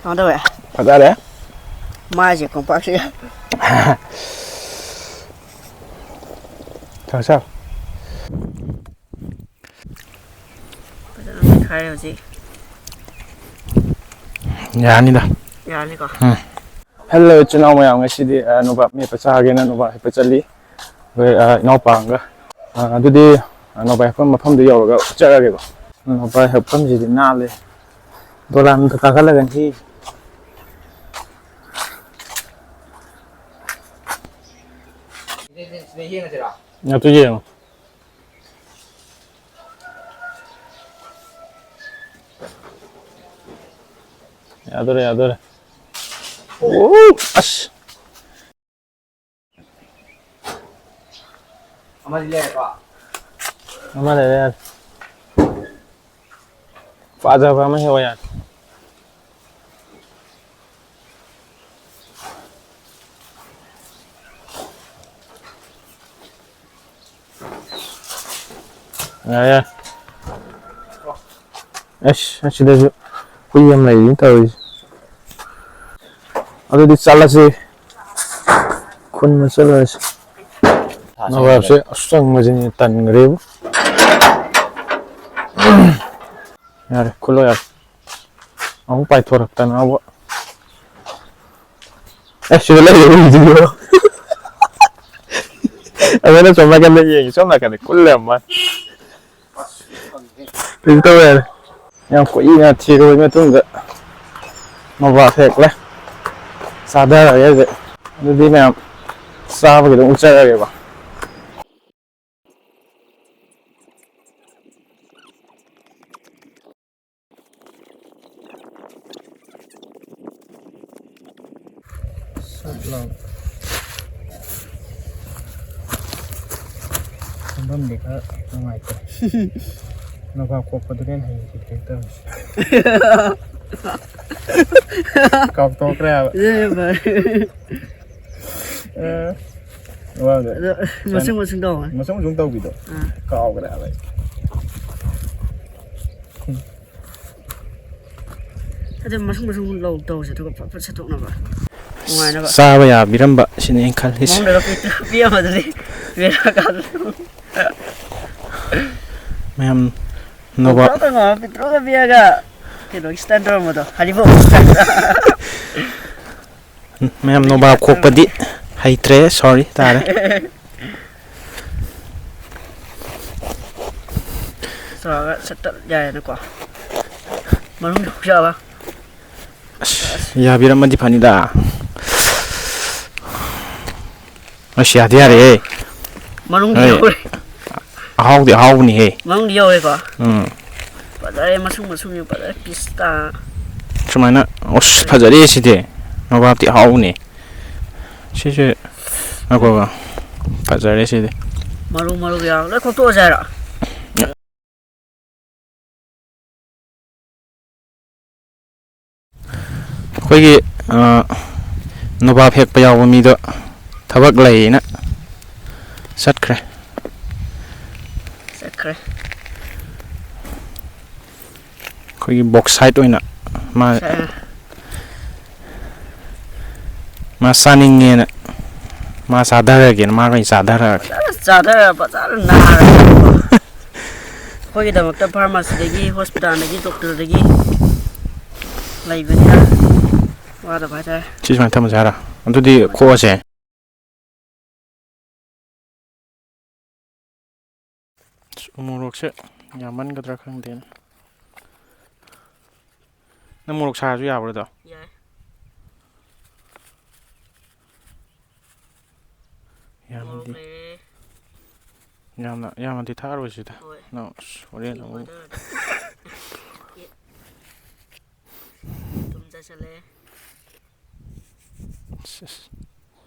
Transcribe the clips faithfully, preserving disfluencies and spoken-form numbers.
ꯀꯃꯥꯏ ꯇꯧꯋꯦ? ꯐꯖꯔꯦ꯫ ꯃꯥꯏꯁꯦ ꯈꯣꯡꯄꯥꯛꯁꯤꯒ꯫ ꯆꯥꯎ, ꯆꯥꯎ꯫ ꯐꯖꯅ ꯅꯩꯈꯥꯏꯔꯦ ꯍꯧꯖꯤꯛ꯫ ꯌꯥꯅꯤꯗ꯫ ꯌꯥꯔꯅꯤꯀꯣ? ꯎꯝ꯫ ꯍꯦꯜꯂꯣ, ꯏꯆꯤꯟ ꯏꯅꯥꯎ ꯃꯌꯥꯝ, ꯉꯁꯤꯗꯤ, ꯑ, ꯅꯣꯕꯥꯞ ꯃꯦꯠꯄ ꯆꯥꯒꯦꯅ ꯅꯣꯕꯥꯞ ꯍꯦꯛꯄ ꯆꯠꯂꯤ꯫ ꯑꯩꯈꯣꯏ, ꯑ, ꯏꯅꯥꯎꯄꯥ ꯑꯃꯒ꯫ ꯑ, ꯑꯗꯨꯗꯤ, ꯑ, ꯅꯣꯕꯥꯞ ꯍꯦꯛꯐꯝ ꯃꯐꯝꯗꯨ ꯌꯧꯔꯒ ꯆꯠꯂꯒꯦꯀꯣ꯫ ꯅꯣꯕꯥꯞ ꯍꯦꯛꯐꯝꯁꯤꯗꯤ ꯅꯥꯜꯂꯦ꯫ ꯗꯣꯂꯥꯟꯗ ꯀꯥꯈꯠꯂꯒ ꯁꯤ꯫ ꯁꯤꯗ ꯌꯦꯡꯉꯁꯤꯔꯥ? ꯑꯗꯨ ꯌꯦꯡꯉꯣ꯫ ꯌꯥꯗꯣꯔꯦ, ꯌꯥꯗꯣꯔꯦ꯫ ꯑꯣ, ꯑꯁ꯫ ꯑꯃꯗꯤ ꯂꯩꯔꯦꯀꯣ? ꯑꯃ ꯂꯩꯔꯦ, ꯌꯥꯔꯦ꯫ ꯐꯖꯕ ꯑꯃ ꯍꯦꯛꯑꯣ, ꯌꯥꯔꯦ꯫ ꯌꯥꯔꯦ, ꯌꯥꯔꯦ꯫ ꯑꯁ, ꯑꯁꯤꯗꯁꯨ ꯍꯨꯏ ꯑꯃ ꯂꯩꯔꯤꯅ ꯇꯧꯔꯤꯁꯦ꯫ ꯑꯗꯨꯗꯤ ꯆꯠꯂꯁꯤ꯫ ꯈꯨꯟꯗ ꯆꯠꯂꯁꯤ꯫ ꯅꯋꯥꯞꯁꯦ ꯑꯁ ꯆꯪꯕꯁꯤꯅꯤ ꯇꯟꯈ꯭ꯔꯦꯕꯨ꯫ ꯌꯥꯔꯦ, ꯈꯨꯠꯂꯣ ꯌꯥꯔꯦ꯫ ꯑꯃꯨꯛ ꯄꯥꯏꯊꯣꯔꯛꯇꯅꯕ꯫ ꯑꯦ, ꯁꯤꯗ ꯂꯩꯔꯦ ꯍꯨꯏꯗꯨꯕꯨ꯫ ꯑꯩꯈꯣꯏꯅ ꯁꯣꯝ ꯅꯥꯀꯟꯗ ꯌꯦꯡꯉꯤ, ꯁꯣꯝ ꯅꯥꯀꯟꯗ ꯀꯨꯜ ꯂꯩꯔꯝꯕ ꯋꯥꯅꯤ꯫ ꯀꯩꯁꯨ ꯇꯧꯔꯣꯏ ꯍꯥꯏꯔꯦ꯫ ꯌꯥꯝ ꯀꯨꯏꯅ ꯊꯤꯔꯨꯕꯒꯤ ꯃꯇꯨꯡꯗ ꯅꯣꯕꯥꯞ ꯍꯦꯛꯂꯦ꯫ ꯆꯥꯊꯔꯒꯦ ꯍꯧꯖꯤꯛ꯫ ꯑꯗꯨꯗꯤ ꯃꯌꯥꯝ ꯆꯥꯕꯒꯤꯗꯣ ꯑꯃꯨꯛ ꯆꯠꯂꯒꯦꯀꯣ꯫ ꯁꯠ ꯂꯥꯎ꯫ ꯐꯝꯐꯝꯗꯤ ꯈꯔ ꯅꯨꯡꯉꯥꯏꯇꯦ꯫ ꯅꯣꯕꯥꯞ ꯀꯣꯛꯄꯗꯨꯅ ꯍꯦꯟꯅ ꯍꯩꯈꯤꯗ꯭ꯔꯦ ꯇꯧꯔꯤꯁꯦ꯫ ꯀꯥꯎꯊꯣꯛꯈ꯭ꯔꯦ ꯍꯥꯏꯕ꯫ ꯑꯦ, ꯚꯥꯏ꯫ ꯑꯦ, ꯋꯥꯗꯦ꯫ ꯑꯗꯣ ꯃꯁꯨꯡ ꯃꯁꯨꯡ ꯇꯧꯕꯅꯦ꯫ ꯃꯁꯨꯡ ꯃꯁꯨꯡ ꯇꯧꯕꯤꯗꯣ꯫ ꯑꯥ꯫ ꯀꯥꯎꯈ꯭ꯔꯦ ꯍꯥꯏꯕ ꯑꯩ꯫ ꯑꯗꯨ ꯃꯁꯨꯡ ꯃꯁꯨꯡ ꯂꯧ ꯇꯧꯁꯦ, ꯑꯗꯨꯒ ꯐꯠ ꯐꯠ ꯁꯠꯇꯣꯛꯅꯕ꯫ ꯅꯨꯡꯉꯥꯏꯅꯕ꯫ ꯆꯥꯕ ꯌꯥꯕꯤꯔꯝꯕ ꯁꯤꯅꯤ ꯑꯩꯅ ꯈꯜꯂꯤꯁꯦ꯫ ꯃꯑꯣꯡꯗꯒ ꯄꯤꯛꯇ꯭ꯔꯨ ꯄꯤꯛꯑꯝꯕꯗꯨꯗꯤ ꯕꯦꯔꯥ ꯀꯥꯗ꯭ꯔꯣ? ꯃꯌꯥꯝ ꯅꯣꯕꯥꯞ ꯄꯤꯛꯇ꯭ꯔꯨꯒ ꯉꯥꯎꯔ ꯄꯤꯛꯇ꯭ꯔꯨꯒ ꯄꯤꯛꯑꯒ ꯀꯩꯅꯣꯒꯤ style ꯇꯧꯔꯝꯕꯗꯣ, ꯍꯔꯤꯕꯣꯞ style꯫ ꯃꯌꯥꯝ ꯅꯣꯕꯥꯞ ꯈꯣꯛꯄꯗꯤ ꯍꯩꯇ꯭ꯔꯦ, sorry ꯇꯥꯔꯦ꯫ ꯆꯥꯎꯔꯒ ꯁꯠ ꯇꯠ ꯌꯥꯏꯌꯦꯅꯀꯣ꯫ ꯃꯅꯨꯡꯗ ꯍꯨꯛꯆꯕ꯫ ꯑꯁ, ꯌꯥꯕꯤꯔꯝꯃꯗꯤ ꯐꯅꯤꯗ꯫ ꯑꯁ, ꯌꯥꯗꯤ ꯌꯥꯔꯦꯍꯦ꯫ ꯃꯅꯨꯡꯗ ꯍꯣꯏ꯫ ꯌꯧꯔꯦ꯫ ꯑꯍꯥꯎꯗꯤ ꯑꯍꯥꯎꯕꯅꯤꯍꯦ꯫ ꯃꯅꯨꯡꯗ ꯌꯧꯔꯦꯀꯣ꯫ ꯎꯝ꯫ ꯐꯖꯔꯦ, ꯃꯁꯨꯡ ꯃꯁꯨꯡꯁꯨ ꯐꯖꯔꯦ, piece ꯇꯥ꯫ ꯁꯨꯃꯥꯏꯅ, ꯑꯁ, ꯐꯖꯔꯦ ꯁꯤꯗꯤ꯫ ꯅꯣꯕꯥꯞꯇꯤ ꯑꯍꯥꯎꯕꯅꯤ꯫ ꯁꯤꯁꯦ, ꯉꯥꯏꯈꯣꯀꯣ꯫ ꯐꯖꯔꯦ ꯁꯤꯗꯤ꯫ ꯃꯔꯨ ꯃꯔꯨ ꯌꯥꯎ-, ꯂꯣꯏ ꯈꯣꯛꯇꯣꯛꯑꯁꯦ ꯍꯥꯏꯔꯣ? ꯑꯩꯈꯣꯏꯒꯤ, ꯑ, ꯅꯣꯕꯥꯞ ꯍꯦꯛꯄ ꯌꯥꯎꯕ ꯃꯤꯗꯣ ꯊꯕꯛ ꯂꯩꯌꯦꯅ ꯆꯠꯈ꯭ꯔꯦ꯫ ꯆꯠꯈ꯭ꯔꯦ꯫ ꯑꯩꯈꯣꯏꯒꯤ bauxite ꯑꯣꯏꯅ ꯃꯥ, ꯁꯦ꯫ ꯃꯥ ꯆꯥꯅꯤꯡꯉꯦꯅ ꯃꯥ ꯆꯥꯊꯔꯒꯦꯅ ꯃꯥ ꯑꯣꯏꯅ ꯆꯥꯊꯔꯛꯑꯒꯦ꯫ ꯐꯖꯅ ꯆꯥꯊꯔ ꯐꯖꯅ ꯅꯥꯔꯒꯀꯣ꯫ ꯑꯩꯈꯣꯏꯒꯤꯗꯃꯛꯇ pharmacyꯗꯒꯤ, hospitalꯗꯒꯤ, doctorꯗꯒꯤ ꯂꯩꯕꯅꯤꯅ ꯋꯥꯗꯕ ꯍꯥꯏꯇꯥꯔꯦ꯫ ꯁꯤ ꯁꯨꯃꯥꯏꯅ ꯊꯝꯃꯁꯦ ꯍꯥꯏꯔꯣ? ꯑꯗꯨꯗꯤ ꯈꯣꯛꯑꯁꯦ꯫ ꯑꯁ, ꯎꯃꯣꯔꯣꯛꯁꯦ ꯌꯥꯝꯃꯟꯒꯗ꯭ꯔꯥ ꯈꯪꯗꯦꯅꯦ꯫ ꯅꯪ ꯃꯣꯔꯣꯛ ꯁꯥꯔꯁꯨ ꯌꯥꯕ꯭ꯔꯥ ꯑꯗꯣ? ꯌꯥꯏ꯫ ꯌꯥꯝꯅꯗꯤ, ꯃꯣꯔꯣꯛ ꯂꯩꯔꯦ꯫ ꯌꯥꯝꯅ, ꯌꯥꯝꯅꯗꯤ ꯊꯥꯛꯑꯔꯣꯏꯁꯤꯗ꯫ ꯍꯣꯏ꯫ ꯅꯪ ꯑꯁ, ꯍꯣꯔꯦꯟ ꯊꯤ ꯑꯃꯨꯛ ꯐꯣꯏꯗꯔꯗꯤ꯫ ꯊꯨꯝ ꯆꯥꯏꯁꯜꯂꯦ꯫ ꯑꯁ, ꯑꯁ꯫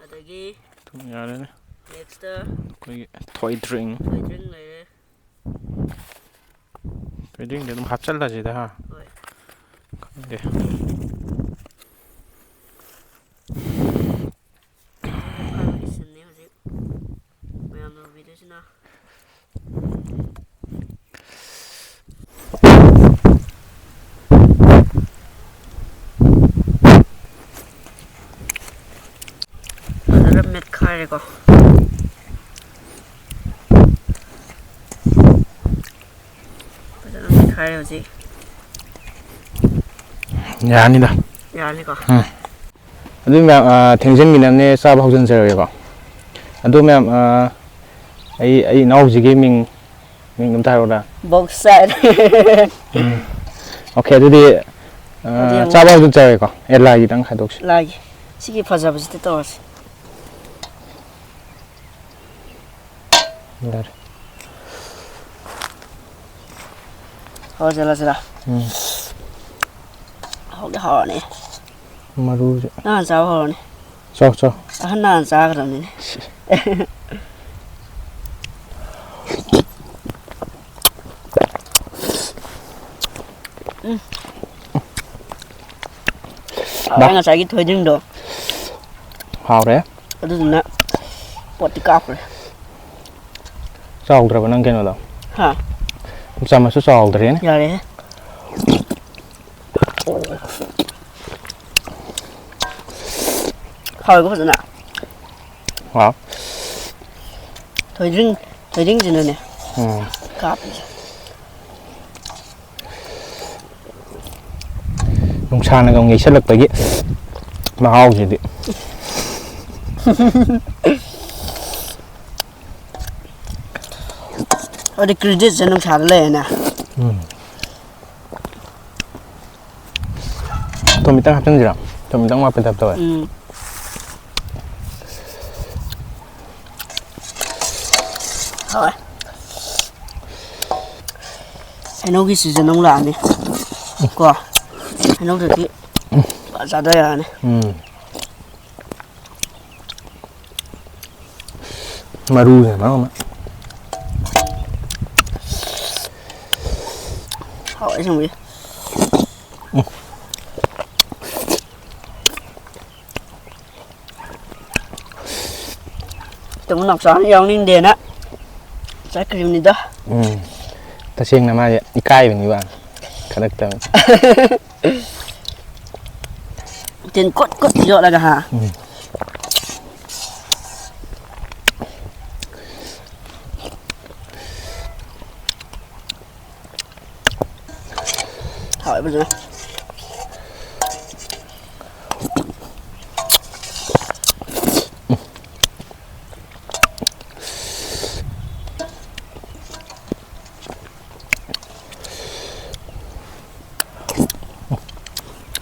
ꯑꯗꯒꯤ ꯊꯨꯝ ꯌꯥꯔꯦꯅꯦ꯫ Nextꯇ ꯑꯩꯈꯣꯏꯒꯤ ꯊꯣꯏꯗ꯭ꯔꯤꯡ꯫ ꯊꯣꯏꯗ꯭ꯔꯤꯡ ꯂꯩꯔꯦ꯫ ꯊꯣꯏꯗ꯭ꯔꯤꯡꯗꯤ ꯑꯗꯨꯝ ꯍꯥꯞꯆꯜꯂꯁꯤꯗ, ꯍꯥ? ꯍꯣꯏ꯫ ꯈꯪꯗꯦ꯫ ꯐꯥꯕꯒꯤ sceneꯅꯤ ꯍꯧꯖꯤꯛ ꯃꯌꯥꯝꯅ ꯎꯕꯤꯗꯣꯏꯁꯤꯅ꯫ ꯀꯣ꯫ ꯐꯖꯅ ꯃꯦꯠꯈꯥꯏꯔꯦ ꯍꯧꯖꯤꯛ꯫ ꯌꯥꯔꯅꯤꯗ꯫ ꯌꯥꯔꯅꯤꯀꯣ? ꯎꯝ꯫ ꯑꯗꯨ ꯃꯌꯥꯝ, ꯑ, ꯊꯦꯡꯖꯤꯟꯈꯤꯅꯕꯅꯦ, ꯆꯥꯕ ꯍꯧꯖꯤꯟꯖꯔꯒꯦꯀꯣ꯫ ꯑꯗꯨ ꯃꯌꯥꯝ, ꯑ, ꯑꯩ, ꯑꯩ ꯏꯅꯥꯎꯁꯤꯒꯤ ꯃꯤꯡ, ꯃꯤꯡ ꯑꯝꯇ ꯍꯥꯏꯔꯛꯎꯗ꯫ ꯕꯣꯛꯁꯔ꯫ ꯎꯝ꯫ ꯑꯣꯀꯦ, ꯑꯗꯨꯗꯤ, ꯑ, ꯑꯗꯨꯗꯤ ꯑꯃꯨꯛ ꯆꯥꯕ ꯍꯧꯖꯤꯟꯖꯔꯒꯦꯀꯣ꯫ ꯑꯦ, ꯂꯥꯏꯒꯤꯗꯪ ꯈꯥꯏꯗꯣꯛꯁꯤ꯫ ꯂꯥꯏꯒꯤ꯫ ꯁꯤꯒꯤ ꯐꯖꯕꯁꯤꯗ ꯇꯧꯔꯁꯤ꯫ ꯌꯥꯔꯦ꯫ ꯍꯧꯔꯁꯤꯔ, ꯁꯤꯔ? ꯎꯝ꯫ ꯍꯥꯎꯗꯤ ꯍꯥꯎꯔꯅꯤ꯫ ꯃꯔꯨꯁꯦ꯫ ꯅꯪ ꯍꯥꯟꯅ ꯆꯥꯕ ꯍꯧꯔꯅꯤ꯫ ꯆꯥꯎ, ꯆꯥꯎ꯫ ꯑꯍꯟꯅ ꯍꯥꯟꯅ ꯆꯥꯈ꯭ꯔꯕꯅꯤꯅꯦ꯫ ꯁꯤ꯫ ꯎꯝ꯫ ꯕꯥ꯫ ꯉꯁꯥꯏꯒꯤ ꯊꯣꯏꯗꯤꯡꯗꯣ꯫ ꯍꯥꯎꯔꯦ꯫ ꯑꯗꯨꯗꯨꯅ ꯄꯣꯠꯇꯤ ꯀꯥꯞꯈ꯭ꯔꯦ꯫ ꯆꯥꯎꯗ꯭ꯔꯕ ꯅꯪ ꯀꯩꯅꯣꯗꯣ? ꯍꯥ? ꯆꯥꯃꯁꯁꯨ ꯆꯥꯎꯗ꯭ꯔꯦꯅꯦ꯫ ꯌꯥꯔꯦꯍꯦ꯫ ꯍꯥꯎꯋꯦꯀꯣ ꯐꯖꯅ? ꯍꯥꯎ꯫ ꯊꯣꯏꯗꯤꯡ, ꯊꯣꯏꯗꯤꯡꯁꯤꯅꯅꯦ ꯎꯝ꯫ ꯀꯥꯞꯄꯤꯁꯦ꯫ ꯅꯨꯡꯁꯥꯅꯒ ꯑꯃꯨꯛ ꯌꯩꯁꯜꯂꯛꯄꯒꯤ ꯃꯍꯥꯎꯁꯤꯗꯤ꯫ ꯑꯗꯨꯗꯤ creditꯁꯦ ꯅꯨꯡꯁꯥꯗ ꯂꯩꯔꯦꯅꯦ꯫ ꯎꯝ꯫ ꯊꯨꯝ ꯈꯤꯇꯪ ꯍꯥꯞꯆꯤꯟꯁꯤꯔꯣ? ꯊꯨꯝ ꯈꯤꯇꯪ ꯋꯥꯠꯄꯩ ꯇꯥꯏꯞ ꯇꯧꯋꯦ꯫ ꯎꯝ꯫ ꯍꯣꯏ꯫ ꯍꯩꯅꯧꯒꯤ season ꯑꯃꯨꯛ ꯂꯥꯛꯑꯅꯤ꯫ ꯀꯣ? ꯍꯩꯅꯧꯗꯗꯤ ꯐꯖꯅ ꯆꯥꯗ ꯌꯥꯔꯅꯤ꯫ ꯎꯝ꯫ ꯃꯔꯨꯁꯤꯅ ꯃꯔꯣꯟ ꯑꯃ꯫ ꯍꯥꯎꯋꯦ ꯑꯁꯦꯡꯕꯒꯤ꯫ ꯇꯥꯃꯣ ꯅꯥꯎꯆꯥꯅ ꯌꯥꯎꯅꯤꯡꯗꯦꯅ ꯆꯠꯈ꯭ꯔꯤꯕꯅꯤꯗꯣ꯫ ꯎꯝ꯫ ꯇꯁꯦꯡꯅ ꯃꯥꯁꯦ ꯏꯀꯥꯏꯕꯅꯤꯕ꯫ ꯈꯜꯂꯛꯇꯕꯅꯤ꯫ ꯇꯤꯟ ꯀꯨꯠ ꯀꯨꯠ ꯌꯣꯠꯂꯒ ꯍꯥ꯫ ꯎꯝ꯫ ꯍꯥꯎꯋꯦ ꯐꯖꯅ꯫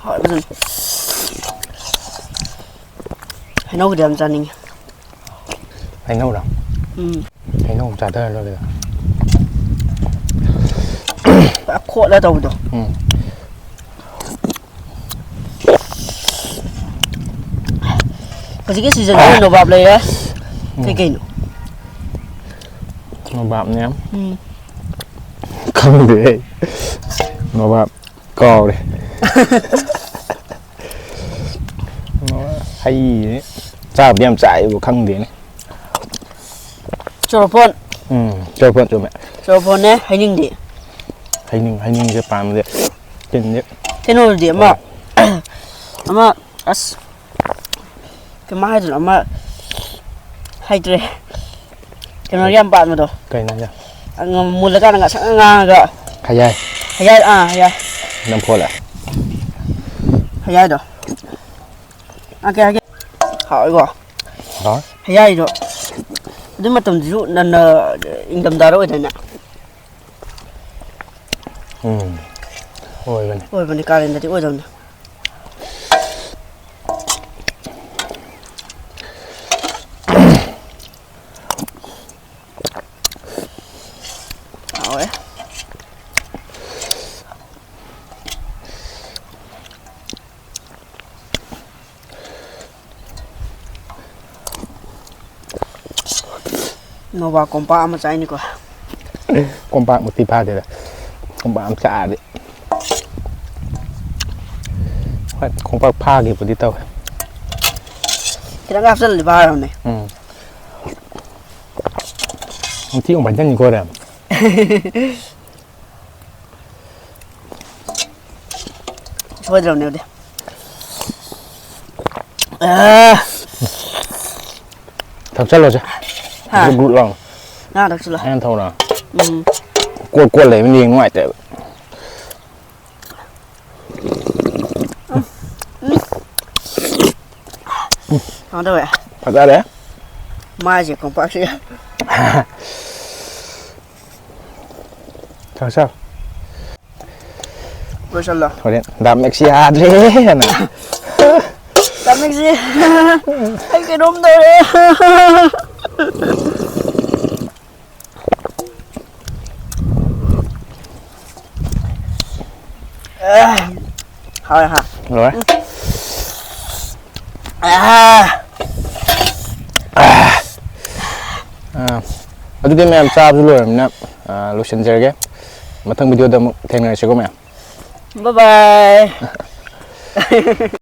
ꯍꯥꯎꯋꯦ ꯐꯖꯅ꯫ ꯍꯩꯅꯧꯒꯗꯤ ꯌꯥꯝ ꯆꯥꯅꯤꯡꯉꯦ꯫ ꯍꯩꯅꯧꯔꯣ? ꯎꯝ꯫ ꯍꯩꯅꯧ ꯆꯥꯊꯔ ꯂꯣꯏꯔꯦ꯫ ꯄꯨꯔꯥ ꯈꯣꯠꯂ ꯇꯧꯕꯗꯣ꯫ ꯎꯝ꯫ ꯍꯧꯖꯤꯛꯀꯤ ꯁꯤꯖꯟꯁꯤꯗ ꯅꯣꯕꯥꯞ ꯂꯩꯔꯦ꯫ ꯎꯝ꯫ ꯀꯩꯀꯩꯅꯣ? ꯅꯣꯕꯥꯞꯅꯦ꯫ ꯎꯝ꯫ ꯈꯪꯗꯦ ꯑꯩ꯫ ꯅꯣꯕꯥꯞ ꯀꯥꯎꯔꯦ꯫ ꯍꯩ ꯆꯥꯕꯗꯤ ꯌꯥꯝ ꯆꯥꯏꯕꯨ ꯈꯪꯗꯦꯅꯦ꯫ ꯆꯣꯔꯐꯣꯟ꯫ ꯎꯝ, ꯆꯣꯔꯐꯣꯟ ꯆꯨꯝꯃꯦ꯫ ꯆꯣꯔꯐꯣꯟꯅꯦ, ꯍꯩꯅꯤꯡꯗꯤ? ꯍꯩꯅꯤꯡ, ꯍꯩꯅꯤꯡꯁꯦ ꯄꯥꯝꯗꯦ꯫ ꯇꯤꯟꯗꯤ꯫ ꯀꯩꯅꯣꯗꯨꯗꯤ ꯑꯃ, ꯍꯣꯏ꯫ ꯑꯃ, ꯑꯁ, ꯀꯃꯥꯏ ꯍꯥꯏꯗꯣꯏꯅꯣ? ꯑꯃ ꯍꯩꯇ꯭ꯔꯦ꯫ ꯀꯩꯅꯣ ꯌꯥꯝ ꯄꯥꯟꯕꯗꯣ꯫ ꯀꯩꯅꯣ ꯍꯥꯏꯁꯦ? ꯑꯉ-, ꯃꯨꯜꯂꯀꯥꯟꯗ ꯉꯥꯡꯁꯪ ꯉꯥꯡꯉꯒ꯫ ꯍꯌꯥꯏ꯫ ꯍꯌꯥꯏ, ꯑꯥ, ꯍꯌꯥꯏ꯫ ꯅꯝꯐꯣꯠꯂꯦ꯫ ꯍꯌꯥꯏꯗꯣ꯫ ꯑꯥ, ꯀꯩ ꯍꯥꯏꯒꯦ? ꯍꯥꯎꯋꯤꯀꯣ꯫ ꯍꯥꯎꯋꯦ꯫ ꯍꯌꯥꯏꯗꯣ꯫ ꯑꯗꯨ ꯃꯇꯝꯗꯨꯁꯨ ꯅꯟꯅ ꯏꯪꯊꯝꯊꯥꯗ ꯑꯣꯏꯗꯥꯏꯅꯦ? ꯎꯝ꯫ ꯑꯣꯏꯕꯅꯤ꯫ ꯑꯣꯏꯕꯅꯤ, ꯀꯥꯂꯦꯟꯗꯗꯤ ꯑꯣꯏꯗꯕꯅꯤ꯫ ꯍꯥꯎꯋꯦ꯫ ꯅꯣꯕꯥꯞ ꯀꯣꯝꯄꯥꯛ ꯑꯃ ꯆꯥꯏꯅꯤꯀꯣ꯫ ꯀꯣꯝꯄꯥꯛꯃꯨꯛꯇꯤ ꯐꯥꯗꯦꯗ꯫ ꯀꯣꯝꯄꯥꯛ ꯑꯃ ꯆꯥꯔꯗꯤ꯫ ꯍꯣꯏ, ꯀꯣꯝꯄꯥꯛ ꯐꯥꯈꯤꯕꯗꯤ ꯇꯧꯋꯦ꯫ ꯈꯤꯇꯪ ꯍꯥꯞꯆꯜꯂꯗꯤ ꯐꯥꯔꯕꯅꯦ꯫ ꯎꯝ꯫ ꯃꯊꯤ ꯑꯃꯨꯛ ꯐꯥꯏꯖꯟꯅꯤꯀꯣ ꯍꯣꯔꯦꯟ꯫ ꯁꯣꯏꯗ꯭ꯔꯕꯅꯦ ꯑꯗꯨꯗꯤ꯫ ꯑꯥ꯫ ꯊꯛꯆꯜꯂꯣꯁꯦ꯫ ꯍꯥ? ꯒꯨꯠ ꯒꯨꯠ ꯂꯥꯎꯅ꯫ ꯅꯪ ꯊꯛꯆꯜꯂꯣ꯫ ꯑꯩꯅ ꯊꯛꯎꯔꯣ? ꯎꯝ꯫ ꯀꯣꯠ ꯀꯣꯠ ꯂꯩꯕꯅꯤ ꯌꯦꯡ ꯅꯨꯡꯉꯥꯏꯇꯦꯕ꯫ ꯀꯃꯥꯏ ꯇꯧꯋꯦ? ꯐꯖꯔꯦ꯫ ꯃꯥꯏꯁꯦ ꯈꯣꯡꯄꯥꯛꯁꯤꯒ꯫ ꯆꯥꯎ, ꯆꯥꯎ꯫ ꯂꯣꯏꯁꯜꯂꯣ꯫ ꯍꯣꯔꯦꯟ ꯗꯥꯝ ꯃꯦꯛꯁꯤ ꯌꯥꯗ꯭ꯔꯦꯅ꯫ ꯗꯥꯝ ꯃꯦꯛꯁꯤ꯫ ꯑꯩ ꯀꯩꯅꯣꯝ ꯇꯧꯔꯦ꯫ ꯍꯥꯎꯔꯦ, ꯍꯥ꯫ ꯂꯣꯏꯔꯦ꯫ ꯑꯥ꯫ ꯑꯥ, ꯑꯗꯨꯗꯤ ꯃꯌꯥꯝ ꯆꯥꯕꯁꯨ ꯂꯣꯏꯔꯕꯅꯤꯅ, ꯑꯥ, ꯂꯣꯏꯁꯤꯟꯖꯔꯒꯦ꯫ ꯃꯊꯪ video ꯗ ꯑꯃꯨꯛ ꯊꯦꯡꯅꯔꯁꯤꯀꯣ ꯃꯌꯥꯝ꯫ Bye bye꯫